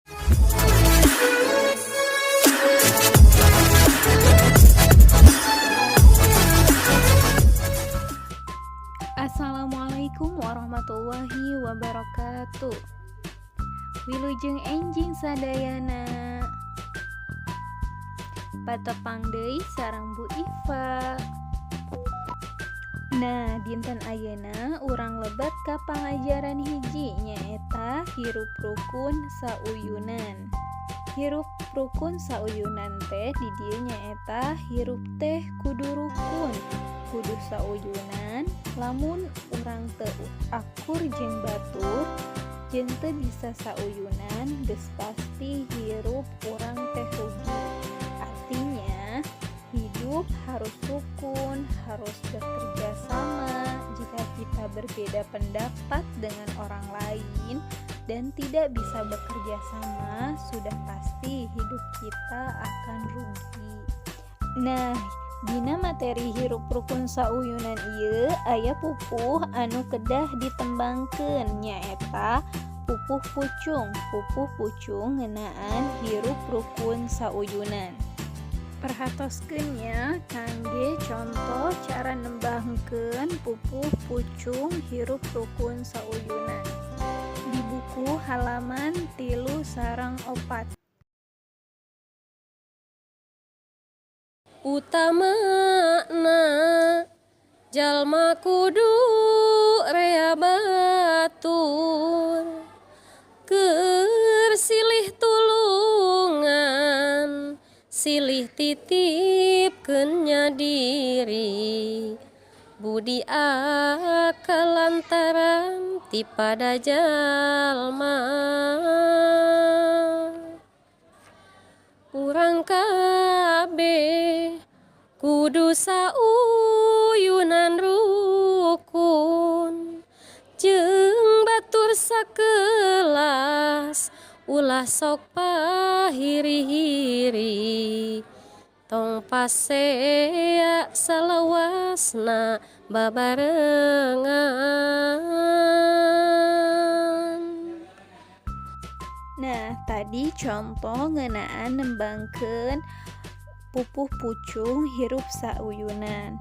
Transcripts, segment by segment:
Assalamualaikum warahmatullahi wabarakatuh. Wilujeng enjing sadayana. Patepang deui sareng Bu Iva. Nah, dinten ayeuna urang lebet ka pangajaran hiji, nyaeta hirup rukun sauyunan. Hirup rukun sauyunan teh di dieu nyaeta hirup teh kudu rukun, kudu sauyunan. Lamun urang teu akur jeung batur jeung teu bisa sauyunan, geus pasti hirup urang teh rugi. Artinya hidup harus rukun, harus bekerja sama. Jika kita berbeda pendapat dengan orang lain dan tidak bisa bekerja sama, sudah pasti hidup kita akan rugi. Nah, dina materi hirup rukun sauyunan ieu aya pupuh anu kedah ditembangkeun, nyaeta pupuh pucung. Pupuh pucung ngeunaan hirup rukun sauyunan. Perhatoskeun nya kangge contoh cara nembangkeun pupuh pucung hirup rukun sauyunan di buku halaman 3 sareng 4. Utamana jalma kudu rea batur, keur silih tulungan, silih titipkeun nya diri, budi akal lantaran ti pada jalma. Urang kabeh kudu sauyunan rukun jeung batur sakelas, ulah sok pahiri-hiri, tong pasea salawasna babarengan. Nah, tadi contoh ngeunaan nembangkeun pupuh pucung hirup sauyunan.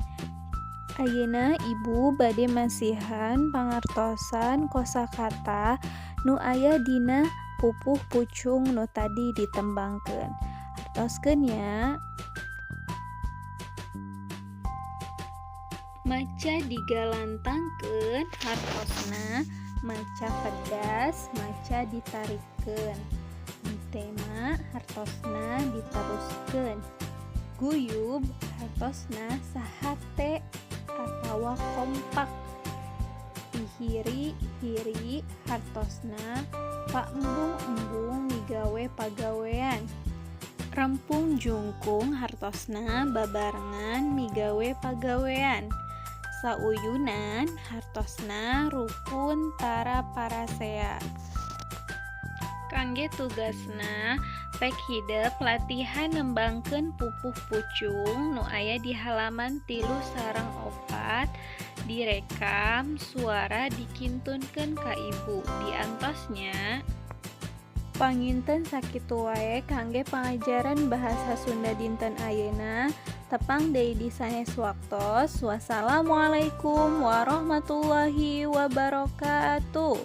Ayeuna Ibu bade masihan pangartosan kosakata nu aya dina pupuh pucung nu tadi ditembangkeun. Hartoskeun nya. Maca digalantangkeun hartosna maca pedas, maca ditarikkeun. Ditema hartosna diteruskeun. Guyub hartosna sahate atawa kompak. Pihiri-hiri hartosna paembung-embung migawe pagawean. Rempung jungkung hartosna babarengan migawe pagawean. Sauyunan hartosna rukun tara parasea. Kangge tugasna, pek hidep latihan nembangkeun pupuh pucung nu aya di halaman 3 sareng 4, direkam suara dikintunkeun ka Ibu. Diantos nya. Panginten sakitu wae kangge pangajaran bahasa Sunda dinten ayeuna. Tepang deui di sanes waktos. Wassalamualaikum warahmatullahi wabarakatuh.